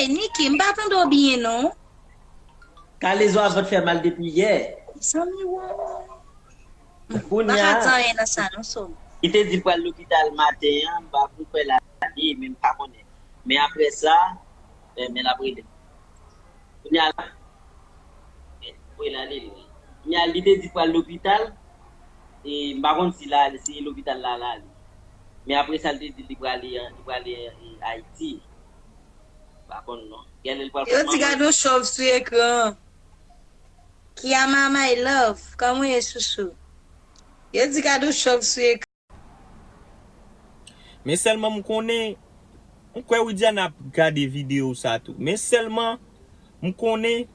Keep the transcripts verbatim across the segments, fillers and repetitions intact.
Niki, m pa tande w byen non. Kalezo a vant fè mal depi yè. Zanmi wo. Kounye a, Pa ka di anyen nan sa non so. Li te di pral lopital maten an, m pa pou kwè l ale, men m pa konnen. Men apre sa, eh, men l ap rele m. Kounye a la, eh, wi, l ale, wi. Kounye a, li te di pral lopital, e m pa konn si l ale, si lopital la l ale. Men apre sa, li te di li prale, li prale, eh, Ayiti. M pa konn non. Genlè l pral Yo fè di gade yon chòv sou ekran. Kiyama my love, kòman w ye sousou? Yo di gade yon chòv sou ekran. Men sèlman m konnen, m kwè Widiana ap gade videyo sa tou. Men sèlman m konnen,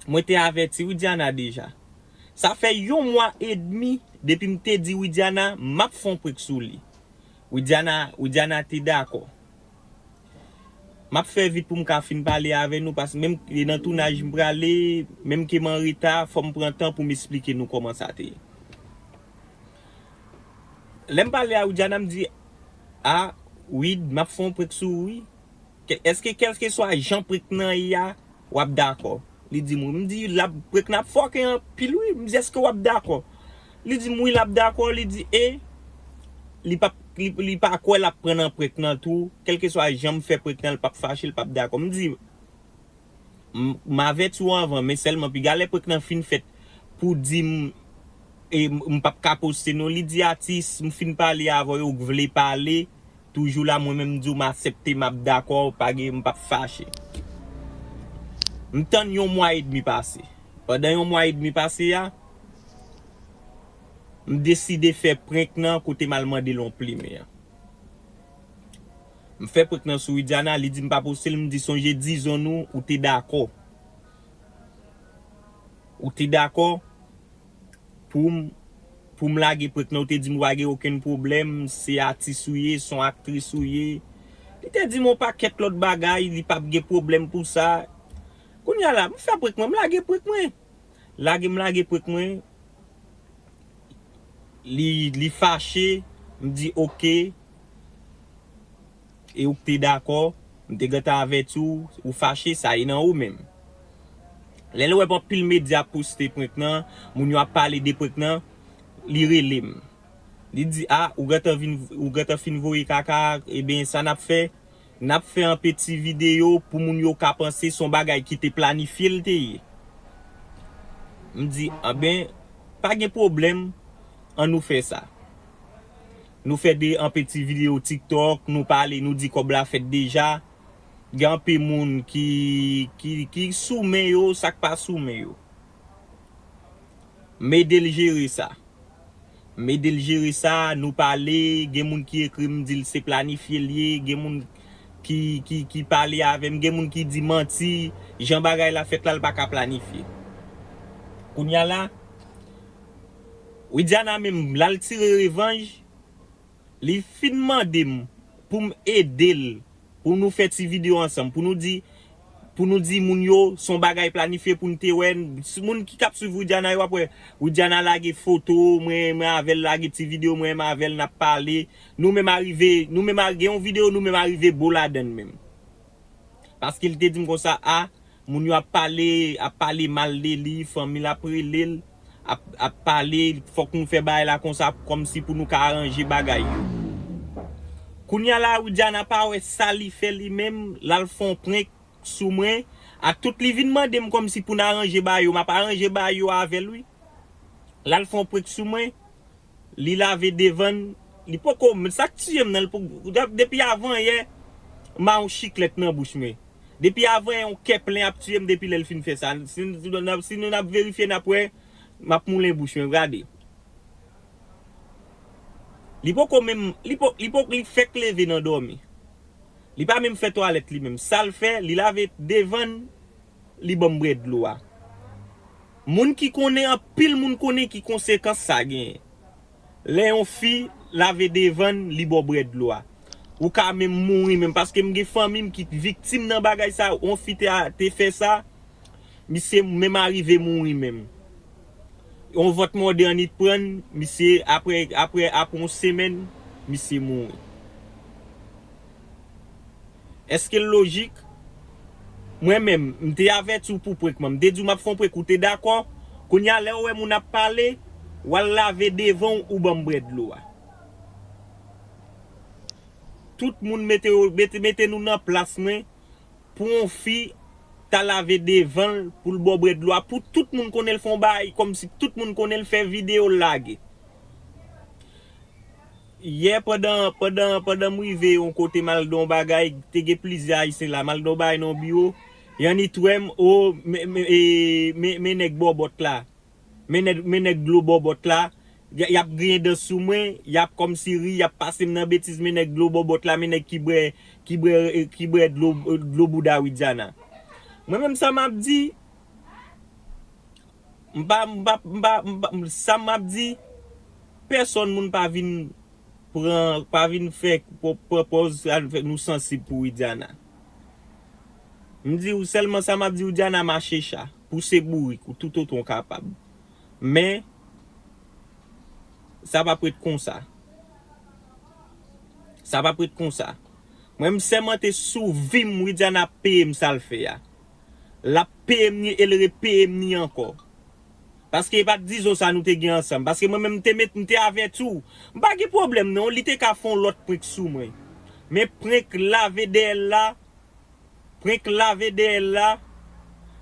mwen te avèti Widiana deja. Sa fè yon mwa edmi depi m te di Widiana m ap fè yon prank sou li. Widiana, Widiana te dakò. M ap fè vit pou m ka fin pale avè nou, paske menm e nan tounaj m prale, menm ke m an reta, fò m pran tan pou m esplike nou kòman sa te ye. Lè m pale a Widiana, m di, a, Wid, m ap fè yon prank sou ou, wi. Ke- Èske kèlkeswa jan prank nan ye a, w ap dakò? Li di m, wi. M di, l ap prank nan ap fòke anpil, wi. M di, èske w ap dakò? Li di m, wi, l ap dakò. Li di, e, li p ap, li, li pa kwè l ap pran nan prank nan tou. Kèlkeswa jan m fè prank nan, l p ap fache, l p ap dakò. M di, m, m avèti w anvan, men sèlman piga lè prank nan fin fèt pou di m, e, m, m p ap ka poste non. Li di, atis, m fin pale avè w, ou vle pale, toujou la, mwen menm m di w m aksepte, m ap dakò, pa gen, m p ap fache. M tann yon mwa edmi pase. Pandan yon mwa edmi pase a, m deside fè prank nan kote m al mande l yon plimen an. M fè prank nan sou Widiana, li di m pa poste l, m di sonje dizon nou, ou te dakò. Ou te dakò pou m, pou m lage prank nan, ou te di m ou pa gen okenn pwoblèm, se atis ou ye, se yon aktris ou ye. Li te di m yon pakèt lòt bagay, li p ap gen pwoblèm pou sa. Kounye a la, m fè prank mwen, m lage prank mwen. Lage m lage prank mwen. Li, li fache, m di oke. E ou te dakò, m te gentan avèti w, ou fache, sa e nan ou menm. Lè l wè anpil medya ap poste prank nan, moun yo ap pale de prank nan, li rele m. Li di, a, ou gentan vin, ou gentan fin voye kaka, ebyen sa n ap fè, n ap fè anpe ti videyo pou moun yo ka panse se yon bagay ki te planifye l te ye. M di, anben, pa gen pwoblèm, ann nou fè sa. Nou fè de anpe ti videyo TikTok, nou pale, nou di kòb la fèt deja. Gen anpe moun ki, ki, ki sou men yo, sa k pa sou men yo. M ede l jere sa. M ede l jere sa, nou pale, gen moun ki ekri m di l se planifye l ye, gen moun ki, ki, ki pale avè m, gen moun ki di manti, jan bagay la fèt la, l pa ka planifye. Kounye a la, Widiana menm, l al tire revanj, li fin mande m pou m ede l, pou nou fè ti videyo ansanm, pou nou di, pou nou di moun yo, se yon bagay planifye pou n te wè. Moun ki k ap swiv Widiana yo ap wè, Widiana lage foto mwen, mwen avè l, lage ti videyo mwen, mwen avè l, n ap pale. Nou menm arive, nou menm a- gen yon videyo, nou menm arive bo ladan l menm. Paske l te di m konsa, a, moun yo ap pale, ap pale mal de li, fanmi l ap rele l, ap, ap pale, fòk nou fè bagay la konsa, kòmsi pou nou ka aranje bagay yo. Kounye a la, Widiana pa wè sa li fè li menm, l al fè yon prank sou mwen, ak tout li vin mande m kòmsi pou n aranje bagay yo, m ap aranje bagay yo avè l, wi. L al fè yon prank sou mwen, li lave devan l, li poko, sa k tiye m nan, li poko, depi avan yè, m a yon chiklèt nan bouch mwen. Depi avan yè, yon kè plen ap tiye m depi lè l fin fè sa. Si, si nou n ap verifye, n ap wè, m ap moulen bouch mwen, gade. Li poko menm, li po, li po, li fèk leve nan dòmi. Li pa menm fè twalèt li menm. Sa l fè, li lave devan l, li ban m bwè dlo a. Moun ki konnen, anpil moun konnen ki konsekans sa genyen. Lè yon fi lave devan l, li ba w bwè dlo a. Ou ka menm mouri menm, paske m gen fanmi m ki viktim nan bagay sa, yon fi te, te fè sa, misye menm arive mouri menm. Yon vant mòde annit pran l, misye, apre, apre, apre yon semèn, misye mouri. Èske l lojik? Mwen menm, m te avèti w pou prank mwen. M te di w m ap fè yon prank, ou te dakò. Kounye a, lè w wè moun ap pale, w al lave devan w, ou ban m bwè dlo a. Tout moun mete, mete, mete nou nan plas mwen pou yon fi ta lave devan l pou l ba w bwè dlo a. Pou tout moun konnen l fè yon bagay, kòmsi tout moun konnen l fè videyo l lage. Yè, pandan, pandan, pandan m rive yon kote m al nan yon bagay, te gen plizyè Ayisyen la, m al nan yon bagay nan yon biwo, y annik wè m, o, men, men, e, men, men nèg bòbòt la, men nèg, men nèg dlo bòbòt la, y, y ap griyen dan sou mwen, y ap kòmsi ri, y ap pase m nan betiz, men nèg dlo bòbòt la, men nèg ki bwè, ki bwè, ki bwè dlo, dlo bouda Widiana. Mwen menm sa m ap di, m pa, m pa, m pa, m pa, sa m ap di, pèsòn moun pa vin pran, pa vin fè, pran, pran pòz, al fè nou sansib pou Widiana. M di w sèlman sa m ap di, Widiana mache cha, pouse bourik ou toutotan w kapab. Men, sa p ap ret konsa. Sa p ap ret konsa. Mwen, m sèmante sou vi m, Widiana ap peye m sa l fè a. L ap peye m ni e l repeye m ni ankò. Paske e pa t dizon sa nou te gen ansanm. Paske mwen menm, m te met, m te avèti w. M pa gen pwoblèm non, li te ka fè yon lòt prank sou mwen. Men prank lave dèyè l la, prank lave dèyè l la,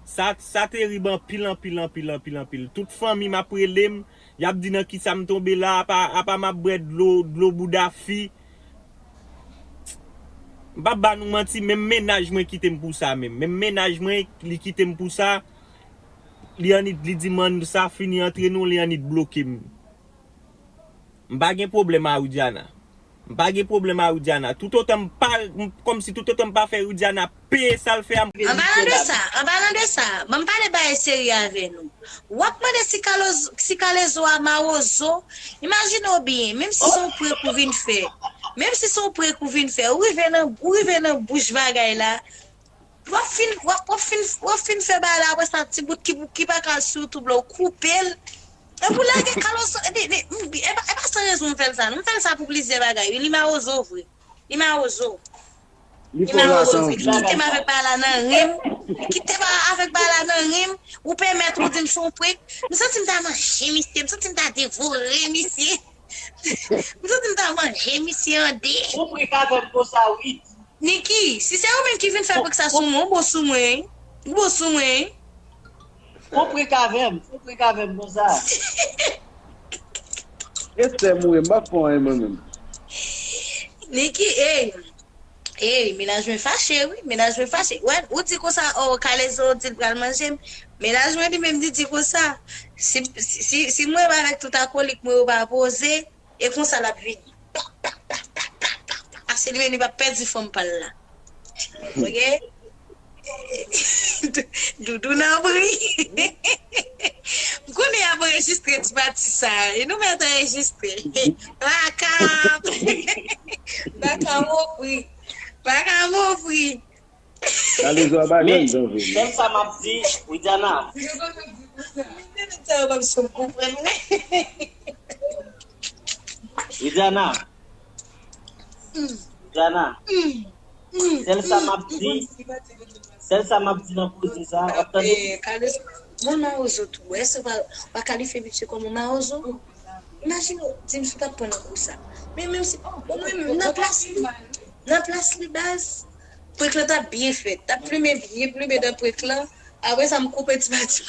sa, sa terib anpil, anpil, anpil, anpil, anpil. Tout fanmi m ap rele m, y ap di nan kisa m tonbe la, apa, apa m ap bwè dlo, dlo bouda fi. M p ap ba nou manti, menm mennaj mwen kite m pou sa menm. Menm mennaj mwen, li kite m pou sa. Li annik, li di m ann sa fini antre nou, li annik bloke m. M pa gen pwoblèm a Widiana. M pa gen pwoblèm a Widiana. Toutotan m pa, m, kòmsi toutotan m pa fè Widiana peye sa l fè a, m rete la. An palan de sa, an palan de sa, ban m pale bagay serye avè nou. W ap mande si kaloz-, si kalezo a mawozo. Imajine w byen, menm si se yon prank ou vin fè. Menm si se yon prank ou vin fè, ou rive nan, ou rive nan bouch bagay la. W ap fin, w ap, w ap fin, w ap fin fè bagay la, apre sa, ti bout ki, ki pa ka al sou YouTube la, ou koupe l. Epi w lage kalozo, e, e, e, e pa, e pa san rezon m fè l sa, non. M fè l sa pou plizyè bagay, wi. Li mawozo vre. Li mawozo. Li mawozo vre. Li kite m avèk bagay la nan ren m. Li kite m avèk bagay la nan ren m. Ou pèmèt ou di m se yon prank. M santi m ta manje misye, m santi m ta devore misye. M santi m ta manje misye an de. Ou prank avè m konsa, wi. Niki, si se ou menm ki vin fè prank sa sou mwen, ou bon sou mwen, wi. Ou bon sou mwen, wi. Fon prank avè m, fon prank avè m konsa. Estè mouri, m pa fè anyen mwen menm. Niki, ey, ey, mennaj mwen fache, wi, mennaj mwen fache. Wè, ou di konsa, o, kalezo di l pral manje m. Mennaj mwen li menm li di konsa, si, si, si, si mwen avèk tout akolik mwen yo pa poze, e konsa l ap vini. Pa, pa, pa, pa, pa, pa, pa. Paske li menm li p ap pèdi fanm pa l la. Ok? Doudou nan bri. M konnen y ap anrejistre ti pati sa. E nou mèt anrejistre. Baka. Baka mofri. Baka mofri. Kalezo a bagay, men, janvye. Sèl sa m ap di, Widiana. Widiana. Widiana. Sèl sa m ap di, sèl sa m ap di nan koze sa, w ap tande? Kalezo, bon, mawozo tou. Èske w pa, w pa kalifye misye kòm yon mawozo? Imajine w, di m si w t ap pran nan kou sa. Men menm si, o mwen menm, nan plas li, nan plas li, baz, prank lan t ap byen fèt. T ap plimen byen, plimen nan prank lan. Apre sa, m koupe ti pati.